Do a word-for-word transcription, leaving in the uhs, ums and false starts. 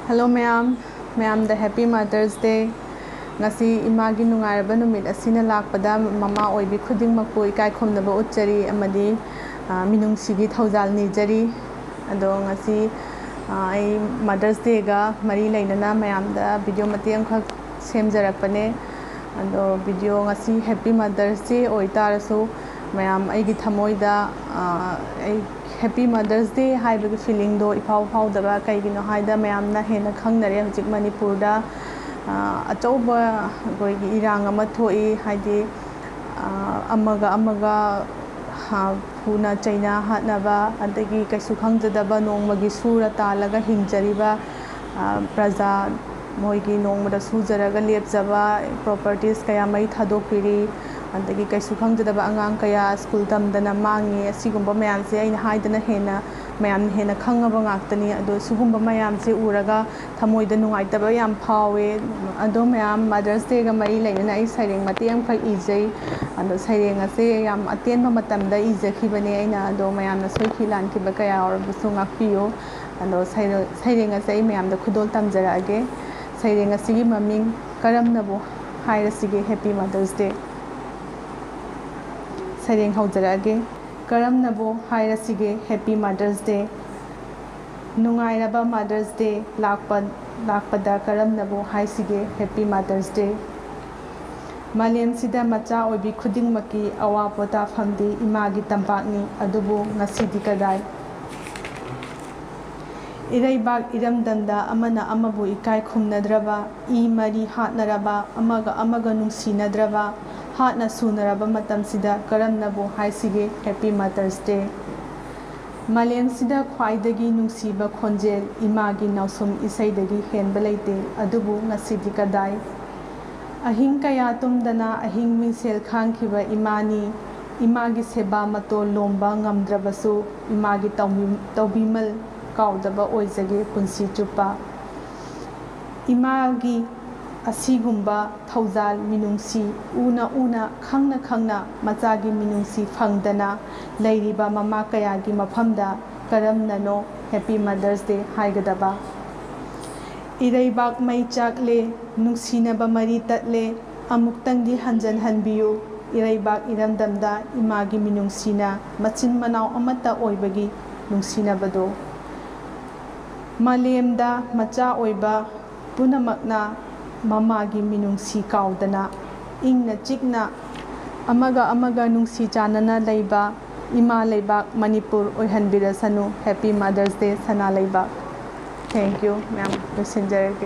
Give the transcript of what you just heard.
Hello ꯃꯌꯥꯝ, ꯃꯌꯥꯝꯗ Happy Mother's Day꯫ ꯉꯁꯤ ꯏꯃꯥꯒꯤ ꯅꯨꯡꯉꯥꯏꯔꯕ ꯅꯨꯃꯤꯠ ꯑꯁꯤꯅ ꯂꯥꯛꯄꯗ ꯃꯃꯥ ꯑꯣꯏꯕꯤ ꯈꯨꯗꯤꯡꯃꯛꯄꯨ ꯏꯀꯥꯏ ꯈꯨꯝꯅꯕ ꯎꯠꯆꯔꯤ ꯑꯃꯗꯤ, ꯑ, ꯃꯤꯅꯨꯡꯁꯤꯒꯤ ꯊꯧꯖꯥꯜ ꯅꯤꯖꯔꯤ꯫ ꯑꯗꯣ ꯉꯁꯤ, ꯑ, ꯑꯩ Mother's Dayꯒ ꯃꯔꯤ ꯂꯩꯅꯅ ꯃꯌꯥꯝꯗ video ꯃꯇꯦꯛ ꯑꯃꯈꯛ ꯁꯦꯝꯖꯔꯛꯄꯅꯦ꯫ ꯑꯗꯣ video ꯉꯁꯤ Happy Mother's Day ꯑꯣꯏꯇꯥꯔꯁꯨ ꯃꯌꯥꯝ ꯑꯩꯒꯤ ꯊꯃꯣꯏꯗ, ꯑ, ꯑꯩ Happy Mother's Day ꯍꯥꯏꯕꯒꯤ feelingꯗꯣ ꯏꯐꯥꯎ ꯐꯥꯎꯗꯕ꯫ ꯀꯩꯒꯤꯅꯣ ꯍꯥꯏꯗ ꯃꯌꯥꯝꯅ ꯍꯦꯟꯅ ꯈꯪꯅꯔꯦ ꯍꯧꯖꯤꯛ ꯃꯅꯤꯄꯨꯔꯗ, ꯑ, ꯑꯆꯧꯕ ꯑꯩꯈꯣꯏꯒꯤ ꯏꯔꯥꯡ ꯑꯃ ꯊꯣꯛꯏ꯫ ꯍꯥꯏꯗꯤ, ꯑ, ꯑꯃꯒ ꯑꯃꯒ, ꯑ, ꯐꯨꯅ ꯆꯩꯅ ꯍꯥꯠꯅꯕ, ꯑꯗꯒꯤ ꯀꯩꯁꯨ ꯈꯪꯖꯗꯕ ꯅꯣꯡꯃꯒꯤ ꯁꯨꯔ ꯇꯥꯜꯂꯒ ꯍꯤꯡꯖꯔꯤꯕ, ꯑ, ꯄ꯭ꯔꯖꯥ, ꯃꯣꯏꯒꯤ ꯅꯣꯡꯃꯗ ꯁꯨꯖꯔꯒ ꯂꯦꯞꯆꯕ properties ꯀꯌꯥ ꯃꯩ ꯊꯥꯗꯣꯛꯄꯤꯔꯤ꯫ ꯑꯗꯒꯤ ꯀꯩꯁꯨ ꯈꯪꯖꯗꯕ ꯑꯉꯥꯡ ꯀꯌꯥ ꯁ꯭ꯀꯨꯜ ꯇꯝꯗꯅ ꯃꯥꯡꯉꯤ꯫ ꯑꯁꯤꯒꯨꯝꯕ ꯃꯌꯥꯝꯁꯦ ꯑꯩꯅ ꯍꯥꯏꯗꯅ ꯍꯦꯟꯅ ꯃꯌꯥꯝꯅ ꯍꯦꯟꯅ ꯈꯪꯉꯕ ꯉꯥꯛꯇꯅꯤ꯫ ꯑꯗꯣ ꯁꯤꯒꯨꯝꯕ ꯃꯌꯥꯝꯁꯦ ꯎꯔꯒ ꯊꯃꯣꯏꯗ ꯅꯨꯡꯉꯥꯏꯇꯕ ꯌꯥꯝ ꯐꯥꯎꯋꯦ꯫ ꯑꯗꯣ ꯃꯌꯥꯝ, Mother's Dayꯒ ꯃꯔꯤ ꯂꯩꯅꯅ ꯑꯩ ꯁꯩꯔꯦꯡ ꯃꯇꯦꯛ ꯑꯃꯈꯛ ꯏꯖꯩ꯫ ꯑꯗꯣ ꯁꯩꯔꯦꯡ ꯑꯁꯦ ꯌꯥꯝ ꯑꯇꯦꯟꯕ ꯃꯇꯝꯗ ꯏꯖꯈꯤꯕꯅꯦ ꯑꯩꯅ꯫ ꯑꯗꯣ ꯃꯌꯥꯝꯅ ꯁꯣꯏꯈꯤ ꯂꯥꯟꯈꯤꯕ ꯀꯌꯥ ꯌꯥꯎꯔꯕꯁꯨ ꯉꯥꯛꯄꯤꯌꯨ꯫ ꯑꯗꯣ ꯁꯩꯔꯦꯡ, ꯁꯩꯔꯦꯡ ꯑꯁꯦ ꯑꯩ ꯃꯌꯥꯝꯗ ꯈꯨꯗꯣꯜ ꯇꯝꯖꯔꯛꯑꯒꯦ꯫ ꯁꯩꯔꯦꯡ ꯑꯁꯤꯒꯤ ꯃꯃꯤꯡ "ꯀꯔꯝꯅꯕꯨ ꯍꯥꯏꯔꯁꯤꯒꯦ Happy Mother's Day"꯫ ꯁꯩꯔꯦꯡ ꯍꯧꯖꯔꯛꯑꯒꯦ꯫ "ꯀꯔꯝꯅꯕꯨ ꯍꯥꯏꯔꯁꯤꯒꯦ Happy Mother's Day"꯫ ꯅꯨꯡꯉꯥꯏꯔꯕ Mother's Day ꯂꯥꯛꯄ, ꯂꯥꯛꯄꯗ ꯀꯔꯝꯅꯕꯨ ꯍꯥꯏꯁꯤꯒꯦ Happy Mother's Day꯫ ꯃꯥꯂꯦꯝꯁꯤꯗ ꯃꯆꯥ ꯑꯣꯏꯕꯤ ꯈꯨꯗꯤꯡꯃꯛꯀꯤ ꯑꯋꯥ ꯄꯣꯊꯥꯐꯝꯗꯤ ꯏꯃꯥꯒꯤ ꯇꯝꯄꯥꯛꯅꯤ, ꯑꯗꯨꯕꯨ ꯉꯁꯤꯗꯤ ꯀꯗꯥꯏ? ꯏꯔꯩꯕꯥꯛ ꯏꯔꯝꯗꯝꯗ ꯑꯃꯅ ꯑꯃꯕꯨ ꯏꯀꯥꯏ ꯈꯨꯝꯅꯗ꯭ꯔꯕ, ꯏ ꯃꯔꯤ ꯍꯥꯠꯅꯔꯕ, ꯑꯃꯒ ꯑꯃꯒ ꯅꯨꯡꯁꯤꯅꯗ꯭ꯔꯕ, ꯍꯥꯠꯅ ꯁꯨꯅꯔꯕ ꯃꯇꯝꯁꯤꯗ ꯀꯔꯝꯅꯕꯨ ꯍꯥꯏꯁꯤꯒꯦ Happy Mother's Day? ꯃꯥꯂꯦꯝꯁꯤꯗ ꯈ꯭ꯋꯥꯏꯗꯒꯤ ꯅꯨꯡꯁꯤꯕ ꯈꯣꯟꯖꯦꯜ ꯏꯃꯥꯒꯤ ꯅꯥꯎꯁꯨꯝ ꯏꯁꯩꯗꯒꯤ ꯍꯦꯟꯕ ꯂꯩꯇꯦ, ꯑꯗꯨꯕꯨ ꯉꯁꯤꯗꯤ ꯀꯗꯥꯏ? ꯑꯍꯤꯡ ꯀꯌꯥ ꯇꯨꯝꯗꯅ ꯑꯍꯤꯡ ꯃꯤꯡꯁꯦꯜ ꯈꯥꯡꯈꯤꯕ ꯏꯃꯥꯅꯤ꯫ ꯏꯃꯥꯒꯤ ꯁꯦꯕꯥ ꯃꯇꯣꯜ ꯂꯣꯝꯕ ꯉꯝꯗ꯭ꯔꯕꯁꯨ, ꯏꯃꯥꯒꯤ ꯇꯧꯕꯤ-, ꯇꯧꯕꯤꯃꯜ ꯀꯥꯎꯗꯕ ꯑꯣꯏꯖꯒꯦ ꯄꯨꯟꯁꯤ ꯆꯨꯞꯄ꯫ ꯏꯃꯥꯒꯤ ꯑꯁꯤꯒꯨꯝꯕ ꯊꯧꯖꯥꯜ ꯃꯤꯅꯨꯡꯁꯤ ꯎꯅ ꯎꯅ, ꯈꯪꯅ ꯈꯪꯅ ꯃꯆꯥꯒꯤ ꯃꯤꯅꯨꯡꯁꯤ ꯐꯪꯗꯅ ꯂꯩꯔꯤꯕ ꯃꯃꯥ ꯀꯌꯥꯒꯤ ꯃꯐꯝꯗ ꯀꯔꯝꯅꯅꯣ Happy Mother's Day ꯍꯥꯏꯒꯗꯕ? ꯏꯔꯩꯕꯥꯛ ꯃꯩ ꯆꯥꯛꯂꯦ, ꯅꯨꯡꯁꯤꯅꯕ ꯃꯔꯤ ꯇꯠꯂꯦ, ꯑꯃꯨꯛꯇꯪꯗꯤ ꯍꯟꯖꯟꯍꯟꯕꯤꯌꯨ꯫ ꯏꯔꯩꯕꯥꯛ ꯏꯔꯝꯗꯝꯗ ꯏꯃꯥꯒꯤ ꯃꯤꯅꯨꯡꯁꯤꯅ ꯃꯆꯤꯟ ꯃꯅꯥꯎ ꯑꯃꯠꯇ ꯑꯣꯏꯕꯒꯤ ꯅꯨꯡꯁꯤꯅꯕꯗꯣ꯫ ꯃꯥꯂꯦꯝꯗ ꯃꯆꯥ ꯑꯣꯏꯕ ꯄꯨꯝꯅꯃꯛꯅ ꯃꯃꯥꯒꯤ ꯃꯤꯅꯨꯡꯁꯤ ꯀꯥꯎꯗꯅ ꯏꯪꯅ ꯆꯤꯛꯅ ꯑꯃꯒ ꯑꯃꯒ ꯅꯨꯡꯁꯤ ꯆꯥꯟꯅꯅ ꯂꯩꯕ ꯏꯃꯥ ꯂꯩꯕꯥꯛ ꯃꯅꯤꯄꯨꯔ ꯑꯣꯏꯍꯟꯕꯤꯔꯁꯅꯨ꯫ Happy Mother's Day, ꯁꯅꯥ ꯂꯩꯕꯥꯛ꯫ Thank you, ꯃꯌꯥꯝ ꯂꯣꯏꯁꯤꯟꯖꯔꯒꯦ꯫